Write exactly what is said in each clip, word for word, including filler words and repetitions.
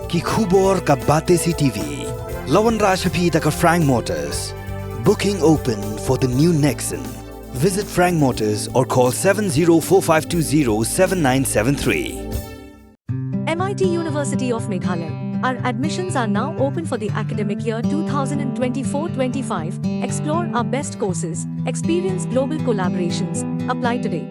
Ki khubor ka Batesi TV la wanrah sha phi da ka Frank Motors. Booking open for the new Nexon. Visit Frank Motors or call seven zero four five two zero seven nine seven three. M I T University of Meghalaya. Our admissions are now open for the academic year twenty twenty-four twenty-five. Explore our best courses, experience global collaborations. Apply today.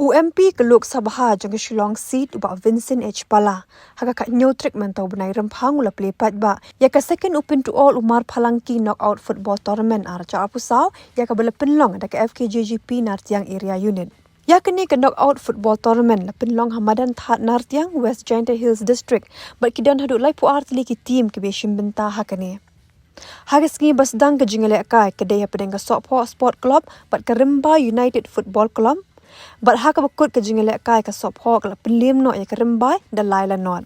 U M P ka Lok Sabha jong ka Shillong seat, u Bah Vincent H Pala, ha ka khathynñiew tarik mynta u bnai Rymphang u la plie paidbah ïa ka Second Open to All Umar Phalang Ki Knockout Football Tournament ar hajar arphew saw, ïa kaba la pynlong da ka F K J G P Nartiang Area Unit. Ïa kane ka Knockout Football Tournament la pynlong ha madan Thad Nartiang, West Jaintia Hills District, bad ki don haduh laiphew ar tylli ki team kiba shim bynta ha kane. Ha ka sngi ba sdang ka jingïalehkai ka dei hapdeng ka Sohphoh Sport Club bad ka Rymbai United Football Club. Bad ha kaba kut ka jingïalehkai, ka Sohphoh ka la pynliem noh ïa ka Rymbai da lai la nod.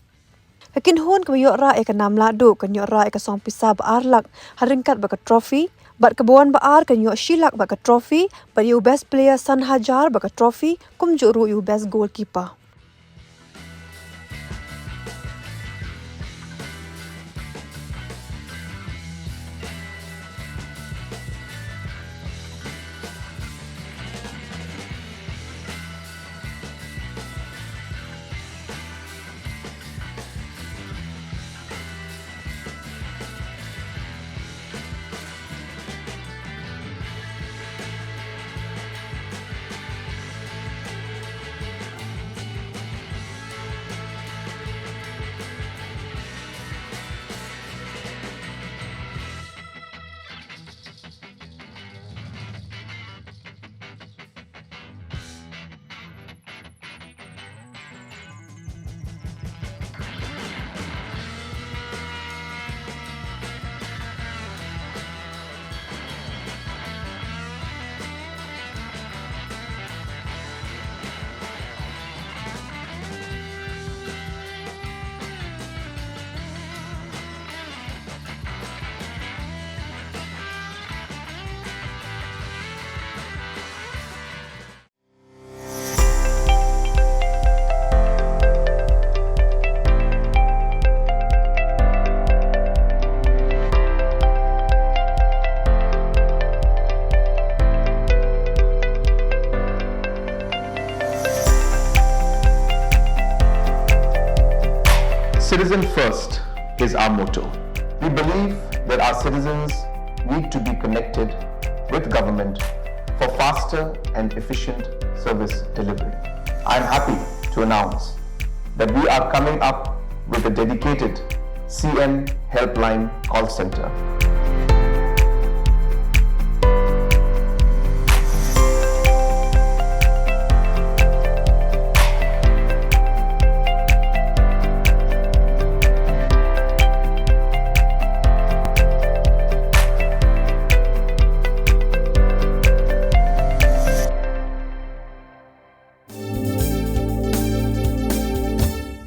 Ka kynhun kaba ïoh rah ïa ka nam lahduh kan ïoh rah ïa ka song pisa ba ar lak ha ryngkat bad ka trophy, bad kaba wan ba ar kan ïoh shi lak bad ka trophy, bad ïa u best player san hajar bad ka trophy, kumjuh ruh ïa u best goalkeeper. Citizen first is our motto. We believe that our citizens need to be connected with government for faster and efficient service delivery. I am happy to announce that we are coming up with a dedicated C M Helpline call center.